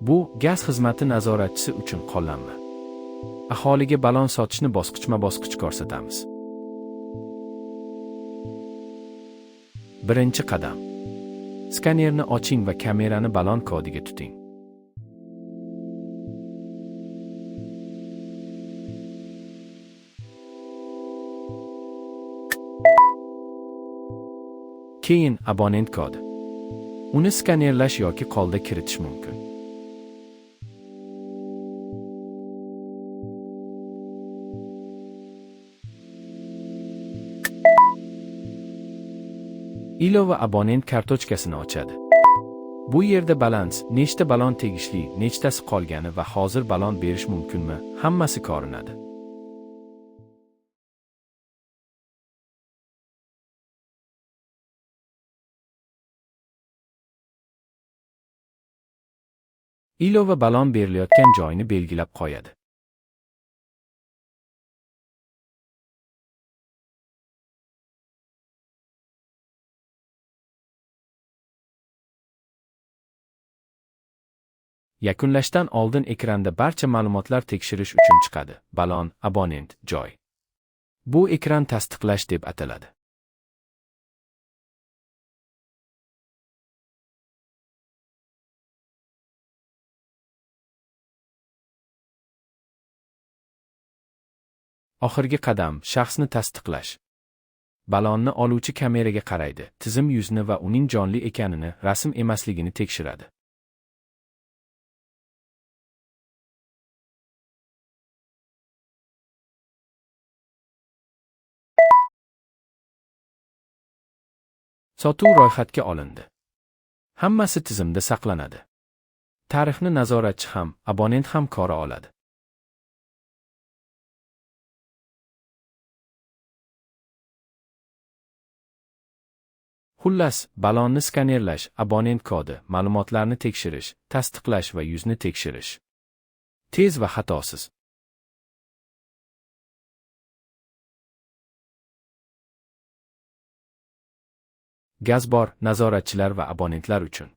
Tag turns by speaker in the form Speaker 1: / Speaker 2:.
Speaker 1: Bu gaz xizmati nazoratchisi uchun qo'llanma. Aholiga balon sotishni bosqichma-bosqich ko'rsatamiz. Birinchi qadam. Skanerni oching va kamerani balon kodiga tuting. Keyin abonent kodi. Uni skanerlash yoki qo'lda kiritish mumkin. Ilova abonent kartochkasini ochadi. Bu yerda balans, nechta balon tegishli, nechtasi qolgani va hozir balon berish mumkinmi, hammasi ko'rinadi. Ilova balon berilayotgan joyni belgilab qo'yadi. Yakunlashdan oldin ekranda barcha ma'lumotlar tekshirish uchun chiqadi. Balon, abonent, joy. Bu ekran tasdiqlash deb ataladi. Oxirgi qadam shaxsni tasdiqlash. Balonni oluvchi kameraga qaraydi, tizim yuzni va uning jonli ekanini, rasm emasligini tekshiradi. Sotuv ro'yxatga olindi. Hammasi tizimda saqlanadi. Tarixni nazoratchi ham, abonent ham ko'ra oladi. Xullas, balonni skanerlash, abonent kodi, ma'lumotlarni tekshirish, tasdiqlash va yuzni tekshirish. Tez va xatosiz. Gaz bor, nazoratchilar va abonentlar uchun.